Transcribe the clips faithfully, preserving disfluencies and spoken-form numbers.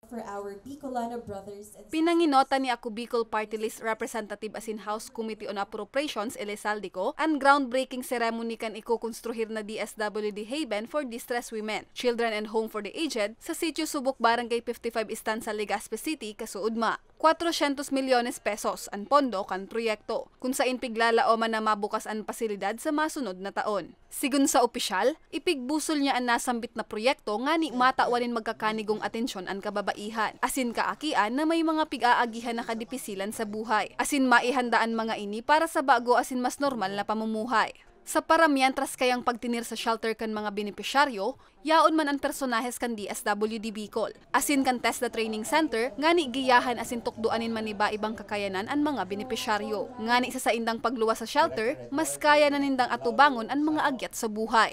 for our Bicolano brothers and Pinanginota ni Ako Bicol Party List Representative asin House Committee on Appropriations, Elizalde Co, an groundbreaking ceremony kan ikokonstruhir na D S W D Haven for Distressed Women, Children and Home for the Aged sa Sitio Subok, Barangay fifty-five Estancia, Legazpi City, kasuodma. Cuatrocientos milyones pesos an pondo kan proyekto, kun sain piglalaoman na mabukas an pasilidad sa masunod na taon. Sigon sa opisyal, ipigbusol niya an nasambit na proyekto ngani matawan nin magkakanigong atensyon an kababaihan asin kaakian na may mga pig-aagihan na kadipisilan sa buhay, asin maihanda an mga ini para sa bago asin mas normal na pamumuhay. Sa paramientras kayang pagtinir sa shelter kan mga benepisyaryo, yaon man an personahes kan D S W D Bicol asin kan TESDA Training Center ngani giyahan asin tukdoan nin maniba-ibang kakayanan an mga benepisyaryo. Ngani sa saindang pagluwas sa shelter, mas kaya na nindang atubangon an mga agyat sa buhay.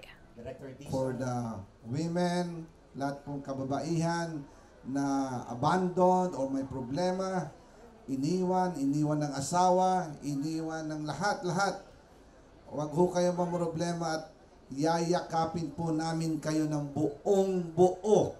For the women, lahat pong kababaihan na abandoned or may problema, iniwan, iniwan ng asawa, iniwan ng lahat-lahat. Huwag ho kayong mamroblema at yayakapin po namin kayo ng buong buo.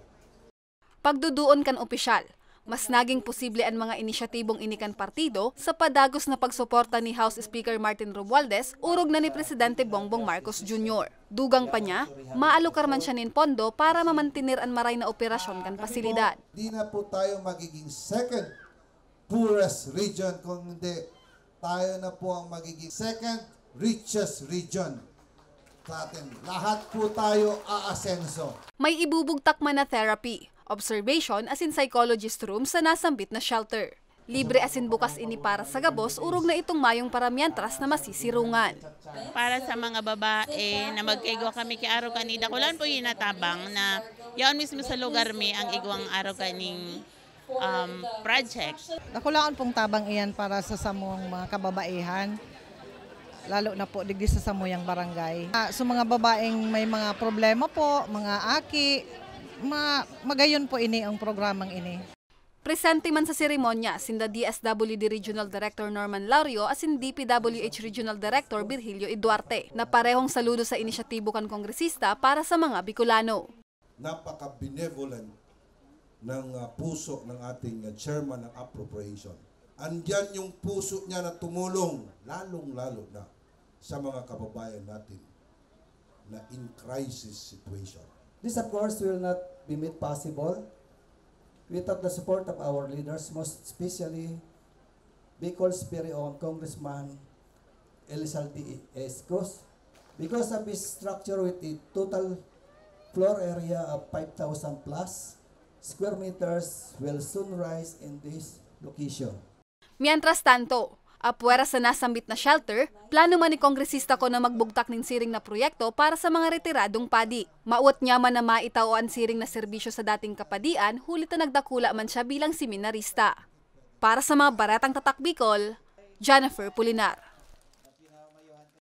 Pagduduon kan opisyal, mas naging posible an mga inisyatibong ini kan partido sa padagos na pagsuporta ni House Speaker Martin Romualdez orog na ni Presidente Bongbong Marcos Junior. Dugang pa niya, maalokar man siya nin pondo para mamantener an maray na operasyon kan pasilidad. Di na po tayo magiging second poorest region, kung hindi, tayo na po ang magiging second richest region sa atin. Lahat po tayo aasenso. May ibubugtak man na therapy, observation asin psychologist room sa nasambit na shelter. Libre asin bukas ini para sa gabos orog na itong mayong paramientras na masisirungan. Para sa mga babae na magkaigwa kami ki arog kani, dakulaan po yung natabang na yaon mismo sa lugar mi ang igwang arog kaning um, project. Dakulaon pong tabang iyan para sa samong mga kababaihan, lalo na po digdi sa samuyang barangay. Ah, sa mga babaeng may mga problema po, mga aki, ma- magayon po ini ang programang ini. Presente man sa seremonya sinda D S W D Regional Director Norman Laurio asin D P W H Regional Director Virgilio Eduarte, na parehong saludo sa inisyatibo kan kongresista para sa mga Bicolano. Napaka-benevolent ng ah, puso ng ating ah, chairman ng appropriation. Andiyan yung puso niya na tumulong, lalong-lalo na sa mga kababayan natin na in crisis situation. This, of course, will not be made possible without the support of our leaders, most especially Bicol's very own Congressman Elizalde Escos. Because of his structure with a total floor area of five thousand plus square meters will soon rise in this location. Mientras tanto, apwera sa nasambit na shelter, plano man ni Kongresista Co na magbugtak nin siring na proyekto para sa mga retiradong padi. Mawot niya man na maitao an siring na serbisyo sa dating kapadian, huli ta nagdakula man siya bilang seminarista. Para sa mga Baretang Tatak Bicol, Jennifer Pulinar.